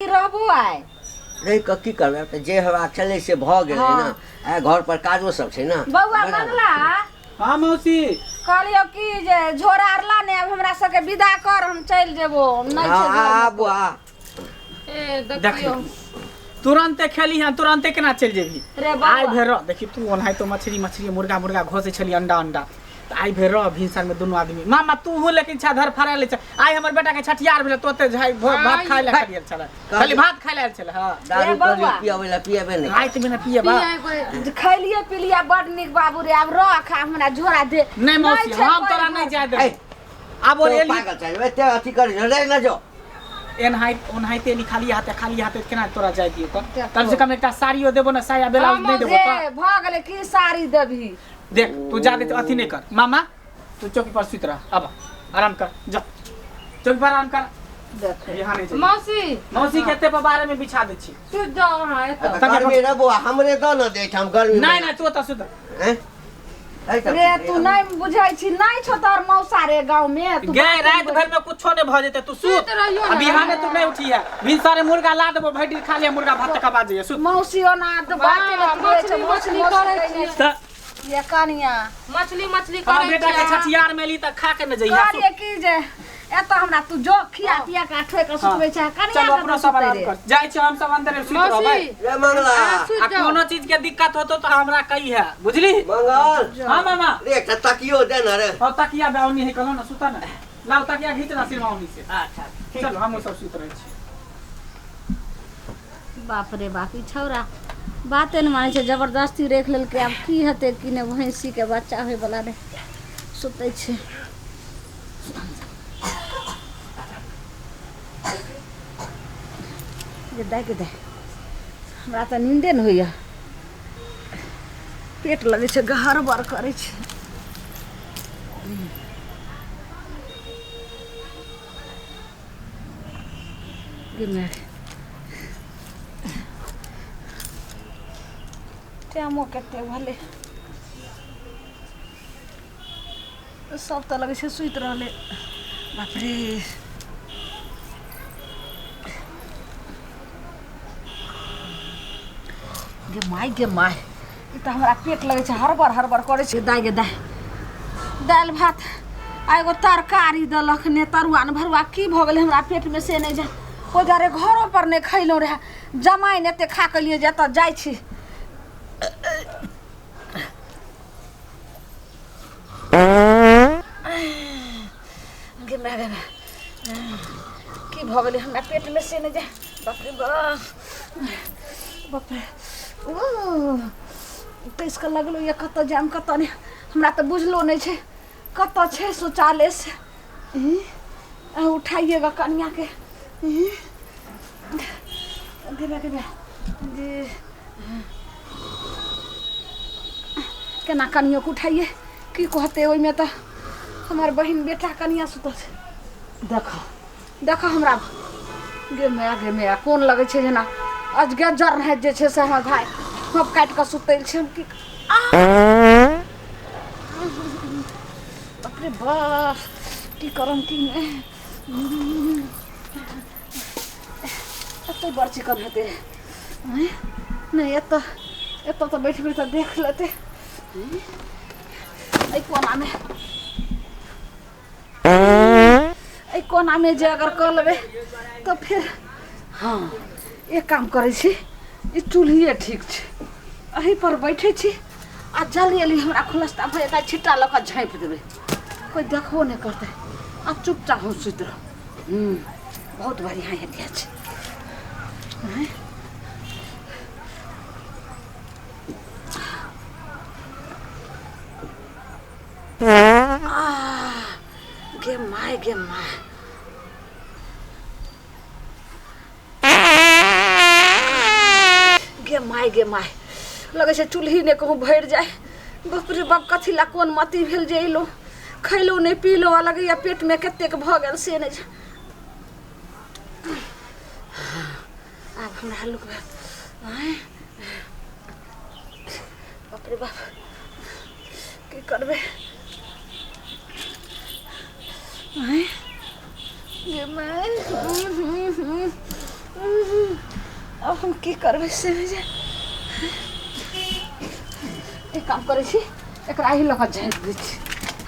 रहबो आइ रहि कऽ की करबै आब तऽ जे हेबाक छलै से भऽ गेलै ने। आइ घर पर काजो सब छै ने। बौआ बना मंगला। हाँ मौसी। कहलियौ की जे झोरा आर ला ने, आब हमरा सबके विदा कर, हम चलि जेबो। नहि हँ छै आ घरमे आ कोइ। बौआ। ए देख देखियौ। तुरन्ते खेली हन, तुरन्ते केना चलि जेबही? रे बौआ। आइ भरि रह, देखी तू ओनाहितो मछली मछली मुर्गा मुर्गा घोसै छली अंडा अंडा, तऽ आइ भरि रह भिनसर में दुनू आदमी। मामा तू लेकिन छा धर फड़ा ले छा। आइ हमर बेटा के छठियार भेलै, तो ओते झाइ भात खाय लए खाली आयल छलै, खाली भात खाय लए आयल छलै। हँ दारू बौआ। कहलियौ पियबै लए, पियबे नहि। राति में ने पियबा। पियै खैलिए पिलिए बड नीक बाबू रे, आब रख, आब हमरा झोरा दे। नहीं मौसी, छै हम कोइ तोरा घर। नहीं जाय ए, देबै। आब और तो एली पागल छै एते अथी करै छै, रे न जो। एनाहि ओनाहिते एली खाली हाथे, खाली हाथे केना तोरा जाय दियौ? कम कम से कम एकटा साड़ियो देबो ने, साया ब्लाउज नहीं देबो रे तऽ? भऽ गेलै की साड़ी देबही? देख तू जादे अथी नहीं कर। मामा तू चौकी पर सुत रह, अब आराम कर, जा चौकी पर आराम कर। देख यहाँ नहीं जाइए। मौसी। मौसी के एते पर बारे में बिछा दै छी। सुति जाउ अहाँ एतऽ। तऽ गर्मी रे बौआ, हमरे दऽ ने दे एहिठाम गर्मी। नहीं नहीं, तू ओतऽ सुत। हैं? एहिठाम रे सुत तू नहीं बुझै छी, नहीं छौ तोहर मौसा रे गाँव में तू। गे रात भर में कुछो नहीं भऽ जेतै, तू सुत। सुति रहियौ आ ने। बिहाने तू नहीं उठी है, भिनसरे मुर्गा ला देबो, भरि दिन खा लिया मुर्गा भात तकर बाद जइहे सुत। मौसी ओना तऽ बाते नहि तुरै छै, मछली मौसी मछली मौसी करै कहै छियै। तऽ ये कनिया मछली मछली हमर करै बेटा के छियै। छठियार में एली तऽ खा के न जइहे। कहलिए की जे एतऽ हमरा तू जो खिया पिया के ठोकि के सुतबै छै कनिया। चलू अपनो कतऽ सब सुतै आराम रे? कर जाइ छी, हम सब अंदर सुति रहबै। मौसी रे मंगला। अहाँ आ सुति जाउ। कोनो चीज के दिक्कत होतो तऽ हमरा कही है, बुझली? मंगल। हाँ मामा। रे एकटा तकियो दे ने रे। और तकिया बाउनी है, कहलो ना सुता ना, लाओ तकिया घीच ना सिरमाउनी से। अच्छा। चलो हम सब सुत रहै छी। बाप रे बाप, ई छौड़ा बाते नहि मानै छै, जबरदस्ती राखि लेलकै। आब की हेतै की नहि, भैंसीके बच्चा होइवला रहै। सुतै छै गे दाइ, गे दाइ, हमरा तऽ नीन्दे नहि होइए, पेट लगै छै गहरबर करै छै। गे माय, टाइमो कते भेलै? सब तऽ लगै छै सुति रहलै। बाप रे, गे माय, गे माय, ई तऽ हमरा पेट लगै छै हड़बड़ हड़बड़ करै छै। दाइ गे दाइ, दालि भात आ एगो तरकारी देलक, ने तरुआ ने भरुआ, की भऽ गेलै हमरा पेटमे से नहि जान। ओहि दुआरे घरो पर नहि खैलहुँ रहए, जमाइन एते खा के लिए जे एतऽ जाइ छी। गे माय, गे माय, की भऽ गेलै हमरा पेटमे से नहि जाय। बाप रे बाप, बाप रे, ओ तैस कऽ लगलो ये। कतऽ जायब कतऽ नहि, हमरा तऽ बुझलो नहि छै कतऽ छै शौचालय से। ई, आ उठाइएगा कनियाके। ई, गे माय, गे माय, गे केना कनियोके उठाइए? की कहतै ओहिमे तऽ हमर बहिन बेटा कनिया सुतल छै। देख देख हमरा, गे माय, गे माय, कोन लगै छै जेना अजगजर रहै जे छै से हमर भाय हम काटि कऽ सुतल छै। हम की, बाप रे बाप, की करम की नहि? एतऽ बड़ चिकन हेतै। आँय? नहि, एतऽ एतऽ तऽ बैठबै तऽ देख लेतै। एहि कोनामे, एहि कोनामे जे अगर कऽ लेबै तऽ फेर। हँ, एक काम करै छी, ई चूल्हिए ठीक छै, एही पर बैठै छी आ जल्दी जल्दी हमरा खुलस्ता भऽ जेतै, छिट्टा लऽ कऽ झाँपि देबै, कोइ देखबो नहि करतै आ चुपचाप हम सुति रहब। बहुत बढ़िआँ आइडिया छै। आँय? आह, गे my, गे my, गे my, गे my, लगै छै चूल्ही ने कहूँ भरि जाय। बाप रे बाप, कथी ला कोन मती भेल जे अयलहुँ, खैलहुँ नहि पीलहुँ आ लगैया पेटमे कतेक भऽ गेल से नहि। आब हमरा हल्लुक भेल। आँय, बाप रे बाप, की करबै? आँय गे my, आब हम की करबै से होइ छै। एक काम करै छी, एकरा एही लऽ कऽ झाँपि दै छी।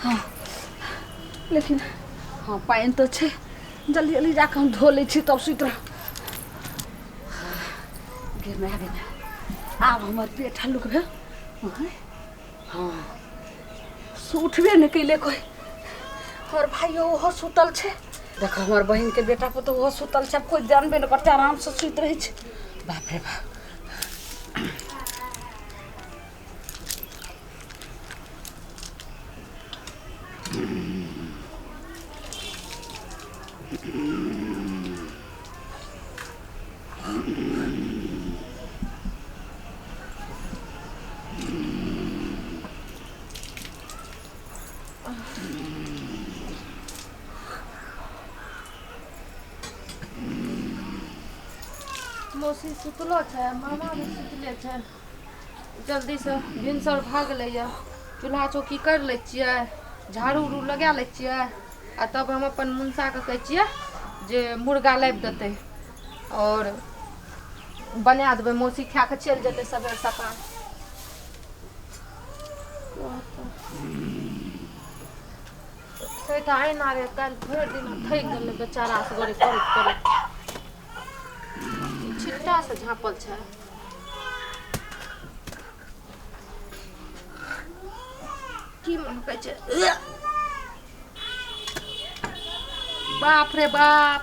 हँ, लेकिन हँ, पानि तऽ छै, जल्दी जल्दी जाकऽ हम धो लै छी, तब सुति रहब। गे माय गे माय, आब हमर पेट हल्लुक भेल। हँ, से उठबे नहि कैले कोइ। हमर भाइयो ओहो सुतल छै। देख, हमर बहिनके बेटा पुतहु ओहो सुतल छै। आब कोइ जानबे नहि करतै, आरामसँ सुति रहै छै। बाप रे बाप। मौसी सुतलो छै, मामा भी सुतले छै। जल्दीसँ भिनसर भए गेलैए, चूल्हा चौकी करि लै छियै, झाड़ू उड़ू लगा लै छियै आ तब हम अपन मुनसाके कहै छियै जे मुर्गा लाबि देतै आओर बना देबै, मौसी खाए कऽ चलि जेतै सबेर सकाल। से तऽ आइना रे, काल्हि भरि दिन थकि गेलै बेचारा असगरे करैत करैत। छिट्टा से झाँपल छै। की महकै छै, बाप रे बाप!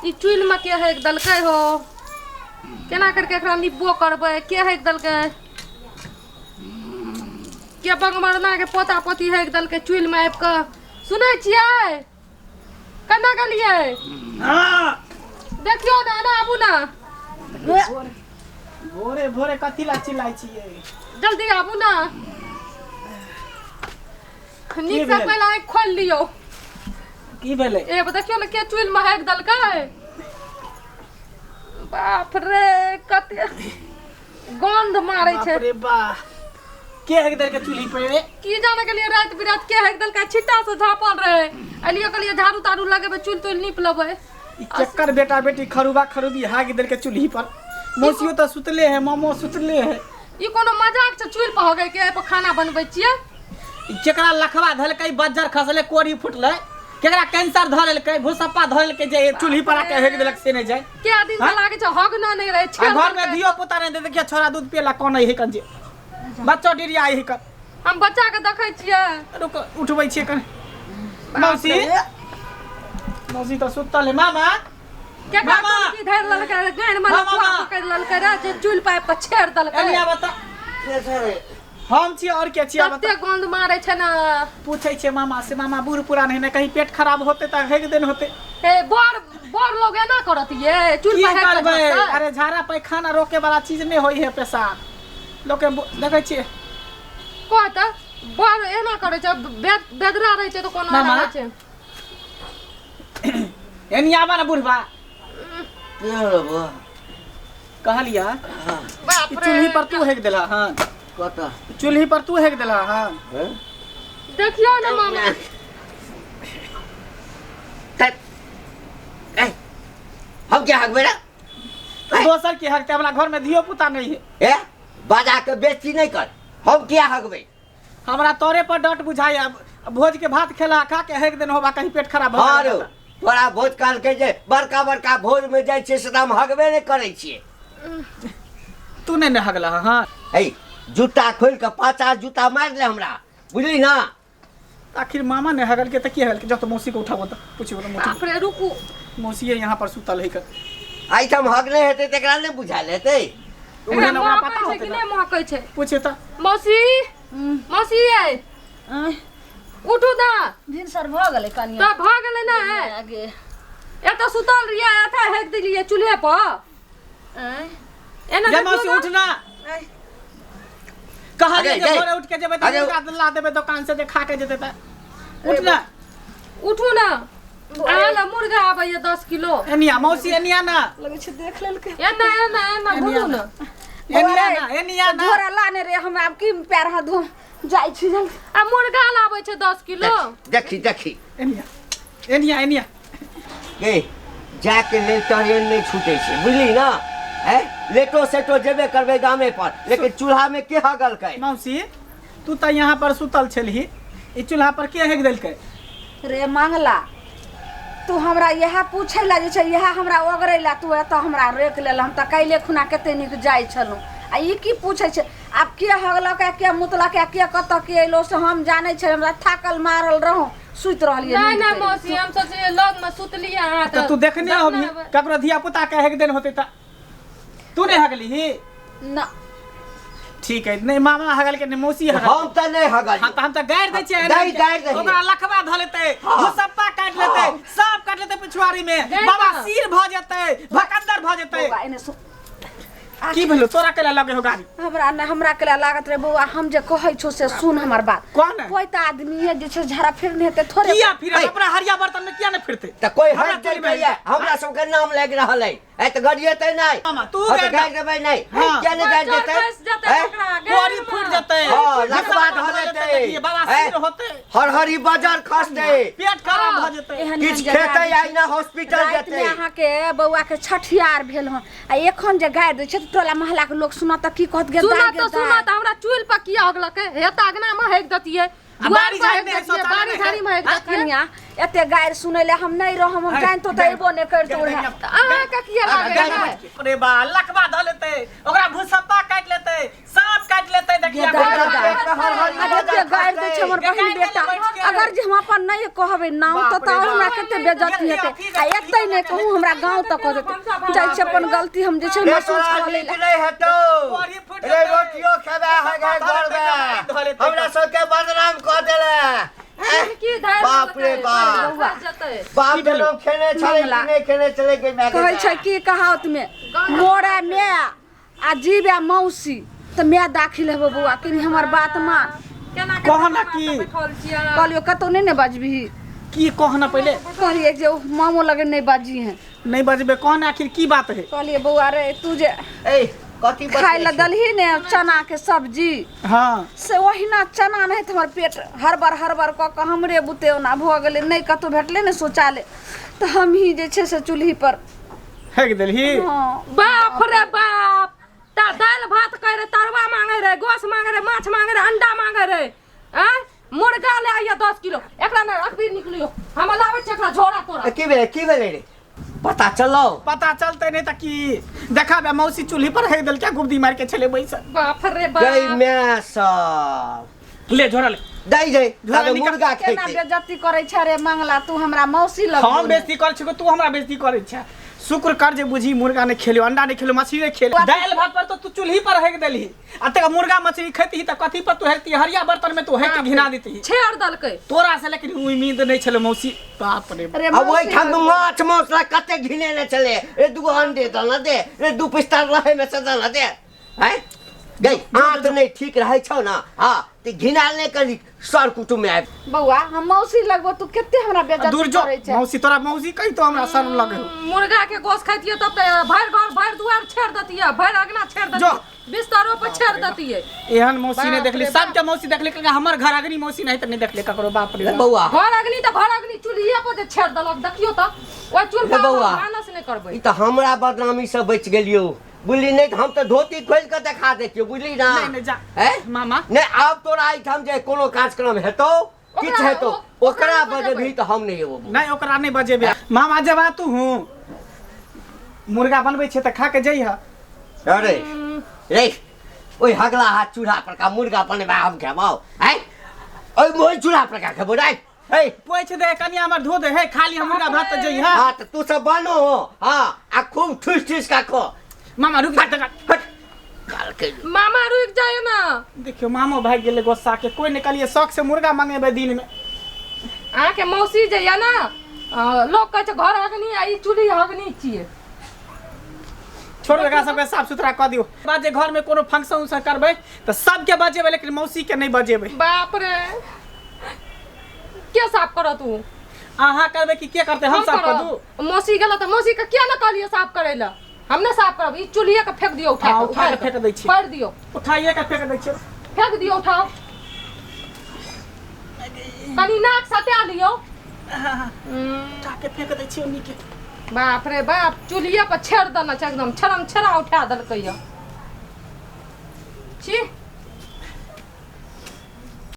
ई चुल्हिमे के हेक देलकै हो? केना करके एकरा निपबो करबै? के हेक देलकै? के बंगमरना के पोता पोती हेक देलकै चुल्हिमे आबि कऽ? सुनै छियै? केना गेलियै? हाँ। देखियौ ने, एना आबू ने। भोरे भोरे कथी ला चिल्लाइ छियै? जल्दी आबू ने, नीक से भेल? पहिले आँखि खोलि लियौ। की भेलै? ए देखियौ ने, के चुल्हिमे हाकि देलकै? बाप रे, कते गंध मारै छै। बाप रे बा, के हेक देलकै चूल्ही पर रे? की जाने गेलियै, राति बिराति के हाकि देलकै। छिट्टा से झाँपल रहै। एलियै, कहलियै झाड़ू ताड़ू लगेबै, चुल्हि तुल्हि नीप लेबै। ई केकर बेटा बेटी खरुबा खरुबी हाकि देलकै चूल्ही पर? मौसियो तऽ सुतले है, मामो सुतले है। ई कोनो मजाक छै चुल्हि पर हगै के? एहि पर खाना बनबै छियै। ई केकरा लखवा धलकै, बज्जर खसलै, कोड़ी फुटलै, केकरा कैंसर धऽ लेलकै, भूसप्पा धऽ लेलकै जे चूल्ही पर आके हेक देलक से नहि जाय। के दिन से हाँ? लागै छै हगना नहि रहै आ छै। घर में धियो पुता नहि देखियो, छोरा दूध पियला कोन है कन जे बच्चो डिरिया है कन। हम बच्चा के देखै छियै। रुक, उठबै छियै कन। मौसी, मौसी तऽ सुतल है। मामा। केकरा मामा! की धरि लेलकै रे? गाँड़ मे मामा! लफुआ पकड़ि लेलकै रे जे चुल्हि पाइप पर छेड़ देलकै। एलिया बता। के छै रे? हम छियै और के छियै? तते गंध मारै छै ने। पूछै छियै मामा से। मामा बूढ़ पुरान है ने, कहीं पेट खराब होते तऽ हेक दिन होते। हे, बड़ बड़ लोग एना करत ये चुल्हि की पर हेक करबै? कऽ? अरे, झाड़ा पैखाना रोके वाला चीज नहि होइ है पेशाब लोक के। देखै छियै। कह तऽ, बड़ एना करै छै? बेदरा रहै छै तऽ कोनो मामा। रहै छै। एनी आबा ने बुढ़बा। के होलो बौआ? कहलिया हाँ। बाप ई रे। चूल्ही पर तू हेक देला हन? कतऽ? चूल्ही पर तू हेक देला हन? हैं? देखियौ ने मामा। तै- ए, हम क्या हकबै रे? दोसर के हकते, हमरा घर में धियो पुता नहीं है। ए, बाजा के बेइज्जती नहीं कर। हम क्या हकबै? हमरा तोरे पर डट बुझाइ। अब भोज के भात खेला खा के हेक दिन होबा, कहीं पेट खराब भऽ हाँ गेल। रौ, तोरा भोज कहलकै जे बड़का बड़का भोज में जाइ छियै से तऽ हम हगबे नहि करै छियै। तू नहीं ने हगला? हाँ। है, जूता खोलि कऽ पाँच जूता मारि ले हमरा, बुझली ना? आखिर मामा ने हगल के तऽ की हगल के? जब तो मौसी को उठाबो तऽ पूछियो तऽ मौसी। बाप रे, रुकू। मौसी यहाँ पर सुतल है कर। एहिठाम हग नहि हेतै तकरा नहि बुझायल हेतै। एकरा ओहन ओकरा महकै पता छै होतै कि ने? नहि महकै छै? पूछे तऽ। मौसी, मौसी यै। आँय, उठू ने। भिनसर भऽ गेलै कनिया। तऽ भऽ गेलै ने? आगे। एतऽ सुतल रहियै, एतऽ हेक देलियै चूल्हे पर। आँय, एना ये देखियौ मौसी। ने। उठना कहलियै अरे, जे गई। भोरे उठ के जेबै तऽ अरे, मुर्गा ला देबै दोकान से जे खा के जेतै तऽ उठ ना। उठू ने, अहाँ लए मुर्गा आबैया 10 किलो। एनिया मौसी, एनिया ना। लगै छै देख लेलकै। एना एना एना घुरू ने। एनिया ना, एनिया ना। झोरा लाने रे, हम आब की पैर हाथ धो जाइ छी जल्दी। आ मुर्गा लाबै छै 10 किलो। देखी देखी। Anyway, anyway, anyway. गे, जायके लेल ट्रेन नहि छूटै छै, बुझली ना? है लेटो सेटो जेबे करबै गामे पर, लेकिन चूल्हा में के हगलकै? मौसी तू तऽ यहाँ पर सुतल छलही, ई चूल्हा पर के हेक देलकै? रे मंगला, तू हमरा इएह पूछै ला जे छै, इएह हमरा ओगरै ला तू एतऽ हमरा रोकि लेल। हम तऽ काल्हि खुना कते नीक जाइ छलहुँ, आ ई की पूछै छै आब के हगलक आ के मुतलक आ के कतऽ के अयलो से हम जानै छै। हमरा थाकल मारल रहौं, सुति रहलियै। नहीं नींद नहीं पड़ि मौसी, हम सोचलियै लग में सुतलियै अहाँ। तऽ तू देखने होबही, ककरो धिया पुता के हेक देन होतै तऽ तू नहि हगलीही? ना। ठीक है, नहीं मामा हगल के, नहीं मौसी हगल। हम तऽ नहि हगल। हाँ तऽ हम तऽ गारि दै छियै। गारि गारि दही। ओकरा लखवा धऽ लेतै, भुसप्पा काटि लेतै, सब काटि लेतै पिछुआरी में, गारि बाबा दऽ। सिर भऽ जेतै, भकन्दर भऽ जेतै। बौआ एने सुन। की भेलो तोरा केला लगे हो गाड़ी? हमरा ने हमरा केला लागत रे बौआ, हम जे कहै छौ से सुन हमर बात। कौन है? कोई तऽ आदमी है जे छै झड़ा फिर नहि हेतै थोड़े। किया फिर ऐ। अपना हरिया बर्तन में किया नहीं फिरते? तऽ कोई हमरा हट चूल्ही में देलकै हमरा सबके नाम लागि रहल है। ऐ तऽ गरिएतै नहि। मामा, तू हाँ, तऽ गारि गारि देबै नहि। हाँ। किया नहि गारि देतै? खसि जेतै ऐ? ओकरा, कोरी फूटि जेतै। हाँ, लकवा भुसप्पा धऽ धऽ लेतै। देखिए, बाबा ऐ? सिर होतै, हरहरी बजर खसतै, पेट खराब भऽ जेतै। एहन किछु एहन जे खेतै गारि आइ ना हॉस्पिटल रातिमे जेतै। अहाँके बौआ के छठियार भेल हन, आ एखन जे गारि दै छै तऽ टोला मोहल्ला के लोक सुनत तऽ की कहत? गे सुनत दाइ, गे तऽ सुनत। हमरा चूल्हि पर किया हगलकै? हे तऽ अगना में हेक दतियै, आ दुआर बाड़ी पर झाड़ी हेक नहि है, दतियै, शौचालय बाड़ी नहि है। झाड़ी में हेक दतियै। कनिया, एते गारि सुनै ले हम नहि रहम, हम है, जानितो तऽ गारि- अयबो नहि करितो गारि- रहए। तऽ अहाँके किया लागै है? अरे बा, लकवा धऽ लेतै ओकरा, भुसप्पा काटि लेतै, साँप काटि लेतै, देखिए। गे दाइ, गे दाइ। पेट में हरहरी आ बजर एते गारि दै छै हमर खसतै। बहिन बेटा, अगर जे हम अपन नहि कहबै नाम तऽ बाप रे तऽ बाप। हमरा कते बेज्जती हेतै। आ एते नहि कहू, हमरा गाँव तक कह देतै। जाइ छै अपन गलती हम जे छै रे महसूस तोरा कऽ नीक लै। नहि हेतौ। कोरी फूटि रे जेतै। रोटियो खेबे है धऽ घरमे, लेतै, धऽ लेतै। हमरा सबके बदनाम कऽ देले। की धैर्य बाप रे लगतै, बाप। खसि जेतै। बाप की भेलौ? जनम खेने छलै कि मंगला। नहि खेने छलै के माय के कहै छै की कहावत में, मोरे my आ जीवे मौसी, तऽ my दाखिल हेबो। बौआ, कनि हमर बात मान। केना के कह ना मामा की? तऽ बैठल छियै। कहलियो कतौ नहि ने बजबही। की कह ना पहिले। कहलियै जे मामो लगे नहि बाजी है। नहीं बजबे, कह ना आखिर की बात है। कहलियै बौआ रे, तू जे ए कथी खाय लए बतबै छै? देलही ने चना के सब्जी, हाँ से ओहिना चना नहि तऽ हमर पेट हड़बड़ हड़बड़ कऽ कऽ हमरे बुते ओना भऽ गेलै। नहि कतहु भेटलै ने शौचालय, तऽ हमही जे छै से चूल्ही पर हेक देलही। हँ। बाप रे बाप, ता दालि भात कहै रहे, तरुआ मांगे रहे, गोश मांगे रहे, माछ मांगे रहे, अंडा मांगे रहे, आँय मुर्गा ले आइए 10 किलो। एकरा ने रखबी, निकलियो, हम लाबै छियै एकरा झोरा तोरा। ए, की भेलै, की भेलै रे? पता चलौ? पता चलते नहीं तऽ की देखा बे, मौसी चूल्ही पर हेक देलकै, गुब्दी मार के छले बैसल। बाप रे गई बाप। माय सब ले झोरा ले। दै जै झोरा तबे निकाल। मुर्गा केना खेतै। बेज्जती करै छै रे मंगला, तू हमरा मौसी लग। हम बेइज्जती करै छी, तू हमरा बेइज्जती करै छै? शुक्र कर जे बुझी मुर्गा नहीं खेलियो, अंडा नहीं खेलियो, मछली नहीं खेलियो। दालि भात पर तो तू चूल्ही पर हेक देलही, आ तक मुर्गा मछली खेतही तऽ कथी पर तू हेकती? हरिया बर्तन में तू हेक के घिना देती। छेड़ देलकै। तोरा से लेकिन उम्मीद नहीं छले मौसी, बाप रे। रे अब मौसी ओहिठाम माछ मांस ला कते घिनेने छलै रे। दूगो अंडे दऽ दे रे, दू पिस्ता रहे में से दऽ दे। हैं गई आँत नहि ठीक रहै छौ ना? हाँ तऽ घिनायल नहि करी सर कुटुम्ब में आबि। बौआ, हम मौसी लगबो, तू कते हमरा दूर बेज्जती जो करै छै। मौसी, तोरा मौसी कही तो हमरा शर्म लगे हो। मुर्गा के गोश खाइतियै तब तऽ भरि घर भरि दुआर छेड़ देतियै, भरि अगना छेड़ जो। देतियै, बिस्तरो पर छेड़ देतियै। एहन मौसी नहीं बाप देखली। रे बाप। सबके मौसी देखली, लेकिन हमर घर अग्नि मौसी नहीं तऽ नहीं देखली ककरो, बाप रे रे बाप। बौआ, घर अग्नि तऽ घर अग्नि चूल्हिए पर जे छेड़ देलक, देखियौ तऽ ओहि चूल्हि रे पर बौआ। भानस नहि करबै। ई तऽ हमरा बदनामी से बचि गेलियौ, बुझली? नहि तऽ हम तऽ धोती खोलि कऽ देखा दैतियौ, बुझली ना? नहीं नहीं, जा। हैं? मामा। नहि, आब तोरा एहिठाम जे कोनो कार्यक्रम हेतौ, किछु हेतौ, ओकरा ओकरा बजेबै। बजेबही तऽ हम नहि एबौ। नहीं, ओकरा नहीं बजेबे मामा। जब तू हूँ मुर्गा बनबै छै तऽ खा के जइह। अरे रे, ओहि हगला हाथ चूल्हा पर का मुर्गा बनेबा हम खेबौ? हैं, ओहि ओहि चूल्हा पर का खेबौ रे? हे पोछि दे कनिया हमर, धो दे हे, खाली हम मुर्गा भात तऽ जइह। हाँ तऽ तू सब बनो हो, हाँ, आ खूब ठुस ठुस का खो। मामा रुक जा तका। हट काल के। मामा रुकि जाइए ना। देखियौ, मामो भागि गेलै गुस्सा के। कोई नहीं कहलियै शौक से मुर्गा मंगेबै दिन में। अहाँके मौसी जे यऽ ने, लोक कहै छै घर अग्नि आ ई चूल्ही अग्नि छियै। छोड़ू, एकरा सबके साफ सुथरा कऽ दियौ। बात जे घर में कोनो फंक्शन उंक्शन करबै तऽ सबके बजेबै, लेकिन मौसी के नहीं बजेबै। बाप रे, के साफ करत उ? अहाँ करबै कि के करतै? हम साफ कर करब। दू? मौसी गेल तऽ मौसी के किया ने कहलियै साफ करै लए? हम नहि साफ करब, ई चूल्हिए के फेंक दियौ उठा हाँ, के। उठा के फेंक दै छियै। पढ़ दियौ। उठाइए के फेंक दै छियै। फेंक दियौ, उठाओ, कनी नाक सटा लियौ। उठा के फेंक दै छियै ओन्नी के। बाप रे बाप, चूल्हिए पर छेड़ देने छै, एकदम छेड़म छेड़ा उठा देलकै।